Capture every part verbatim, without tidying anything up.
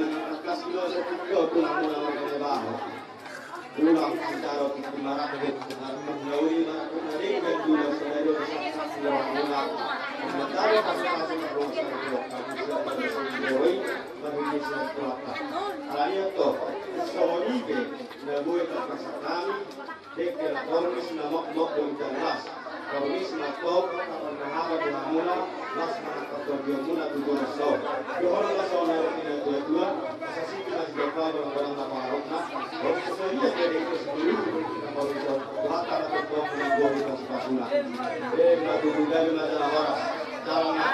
manang tangkas do saotik do tulang muna marga Nababan. Tulang sitaro tingki marangkup, marangkup na uli, marangkup na denggan, tulang sadari on sangkap tulang muna. Mandarat pasu-pasu na ro saotik, kabusa na ro saotik, marhite sian Tuhanta. Alani i do, songon i pe na boi tarpasak nami. Dengke na kormis na mokmok boi tarlas. Kormis na top, tapa na haba di hamuna, las manang partondion muna tu boras on. Dohonon ma songon na nidok ni natua-tua, asa sititi ma sijompa, godang-godang ma pangarahutna. Boi sadia pe dengke situtu, na kormis on. Tuhanta ma tongtong muna boi pasu-pasuna. Eh, ma tutu gabe ma jala horas. Jalan ma.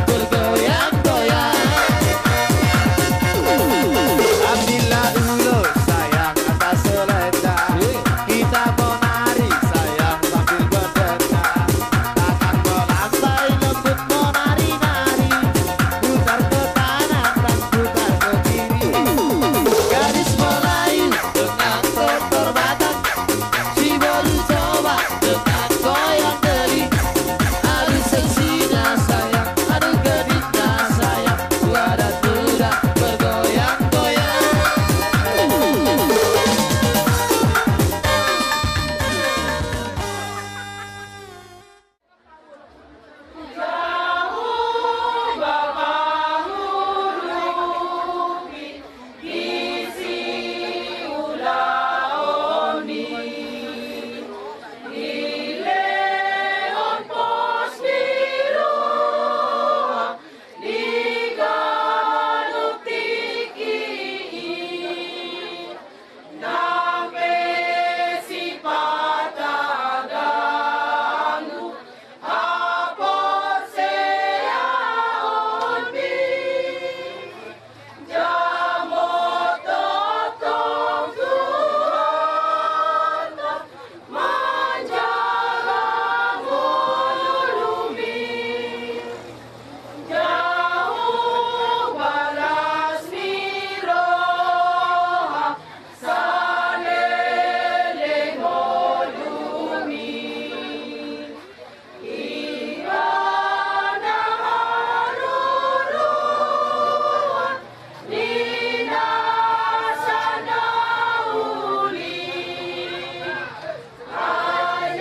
Bergoyang-goyang. Ambillah ulos sayang atas selendang. Hita menari sayang sambil berdendang. Tangan melambai lembut menari-nari. Putar ke kanan dan putar ke kiri. Gadis Melayu dengan keterbatasan. Si bolu coba dengan goyang geli. Aduh seksinya sayang, aduh geditnya sayang. Suara kuda bergoyang-goyang. Nang pe sipata ganggu haporseaonmi, jamo tongtong Tuhanta manjaga ngolumi. Jahu balas ni roha saleleng ngolumi. Ibana haruruan ni na sanauli. Ai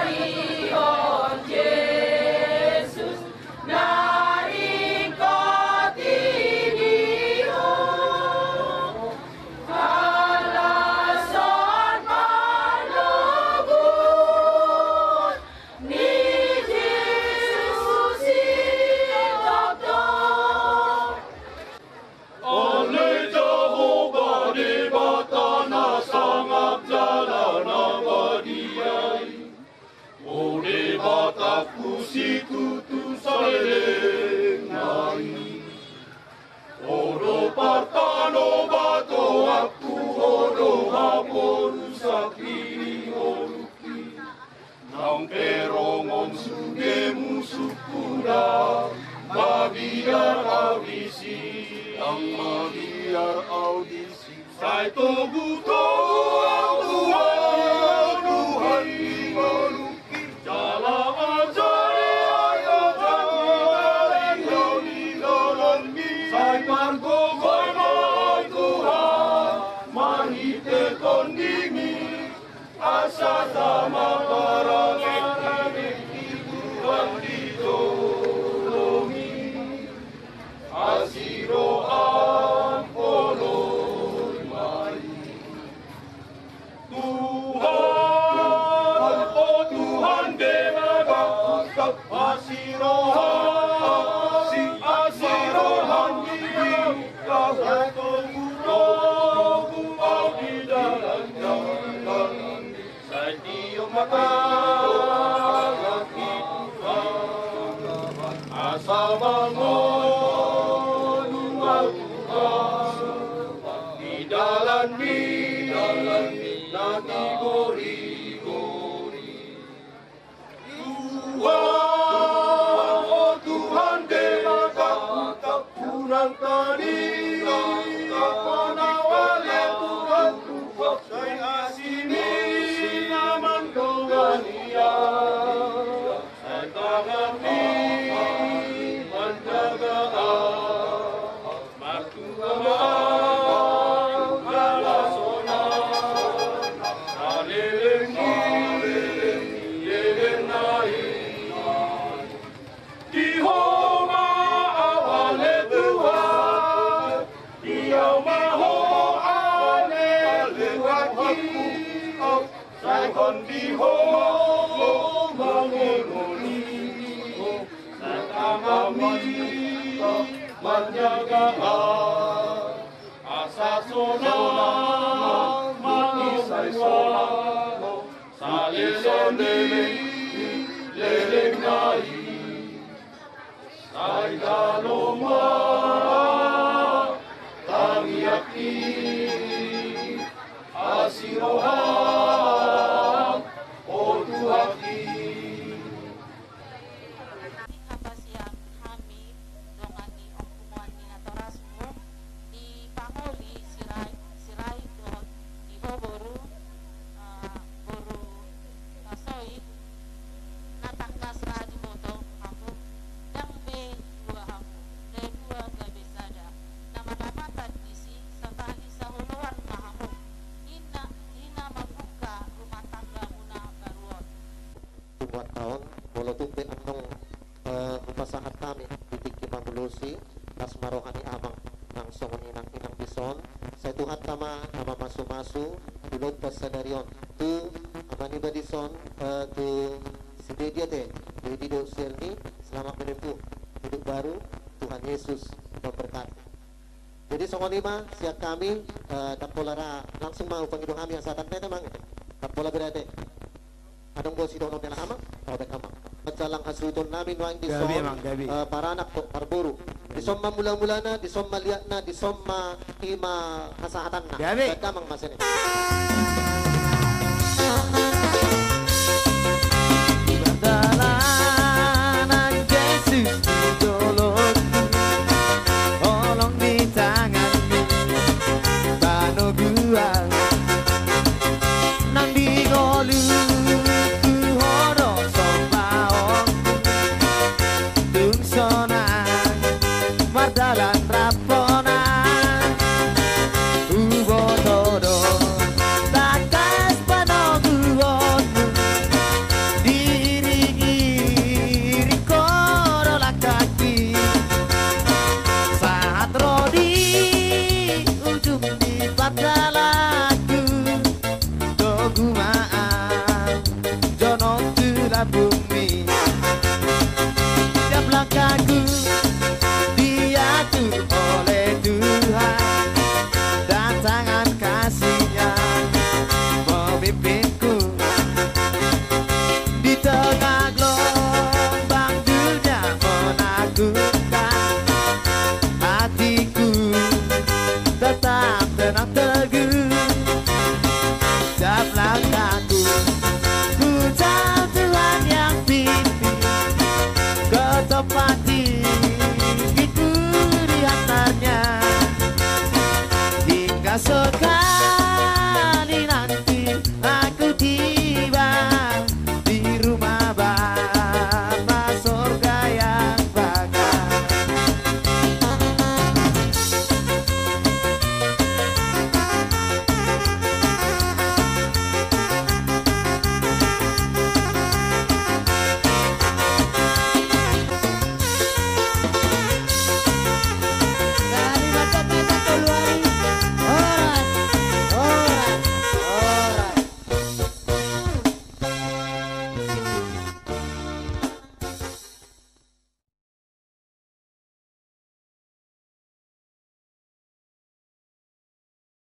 disarihon Jesus na ringkot i di ho. Halashon panoguan ni Jesus i tongtong. Ale Jahowa Debata na sangap jala na badia i, o Debatangku situtu saleleng nai. Ho do partanobatonganku, ho do haporusangki di ngolungki. Nang pe rongon sude musungku, ndang mabiar ahu disi, ndang mabiar ahu disi. Sai togu-togu ahu, Tuhan, di ngolungki. Jala ajari ahu jalang di dalanmi. Sai margogo ma ahu, Tuhan, marhite Tondimi. Asa tama parangana di Tuhan di jolomi. Asi roham poloi ma i. Tuhan, o Tuhan Debata, asi roham, asi, asi roham di Tuhan, togu-togu ahu di dalan-dalan. Sai tio ma tangan ni Tuhan, asa mangolu ahu Tuhan, di dalanmi, dalanmi na tigorigori. Tuhan, o Tuhan Debata, unang tadingkon ahu ale Tuhan, sai asimi na mandongani ahu, sai tanganmi manjaga ahu. Martua ma ahu halashon ahu, saleleng ni lelengna i. Di Ho ma ahu ale Tuhan, di Ho ma ahu ale Tuhanki. Sai hon di Ho ma ahu mangoloi, sai tanganmi manjaga ahu. Asa sonang ma ahu, sai sonang saleleng ni lelengna i. Taida lomba tangiangki, asi roham, o Tuhanki. Hapasian hami dongan ni ompunguan ni natorasmu, di pangoli Sirai, Sirait dohot di ho boru, eh, boru, eh, Soit, na tangkas ra diboto hamu, ndang be dua hamu, na dua gabe sada, na marlapatan disi, satali saoloan ma hamu, ninna, ninna mambuka rumah tanggamuna baru on. Tumbuat taon, molo tung pe annon, eh, hupasahat hami di tingki mangulosi, las ma roha ni amang nang songon i nang inang dison, sai Tuhanta ma na mamasumasu di lombas sadari on. Tu ama niba dison, eh, tu si Dedi ate, Dedi dohot si Elni, selamat menempuh hidup baru, Tuhan Yesus memberkati. Jadi songon i ma sian hami, eh, ndang pola ra, langsung ma hupangido hami hasahatan, ate, amang, ate. Ndang pola bere, ate. Adong do sidohonon ni amang? Oh, baen amang. Manjalang hasuhuton nami nuaeng dison, gabe, amang, gabe, eh, paranak dohot parboru. Gabe. Dison ma mula-mulana, dison ma liatna, dison ma i ma hasahatanna. Gabe. Baen amang ma sian i. Pardalanan Jesus tu jolongku, holong di tanganmu, panoguan nang di ngolungku, ho do sombaonku, tung sonang mardalan rap hona, huboto do tangkas panoguonmu, diiring-iring ho do langkangki, sahat ro di ujung ni pardalanku, togu ma jonok tu lambungmi. Tiap langkahku diatur oleh Tuhan, dan tangan kasih-Nya memimpinku. Di tengah gelombang dunia menakutkan, hatiku tetap tenang teguh. Tiap langkahku ku tahu Tuhan yang pimpin, ke tempat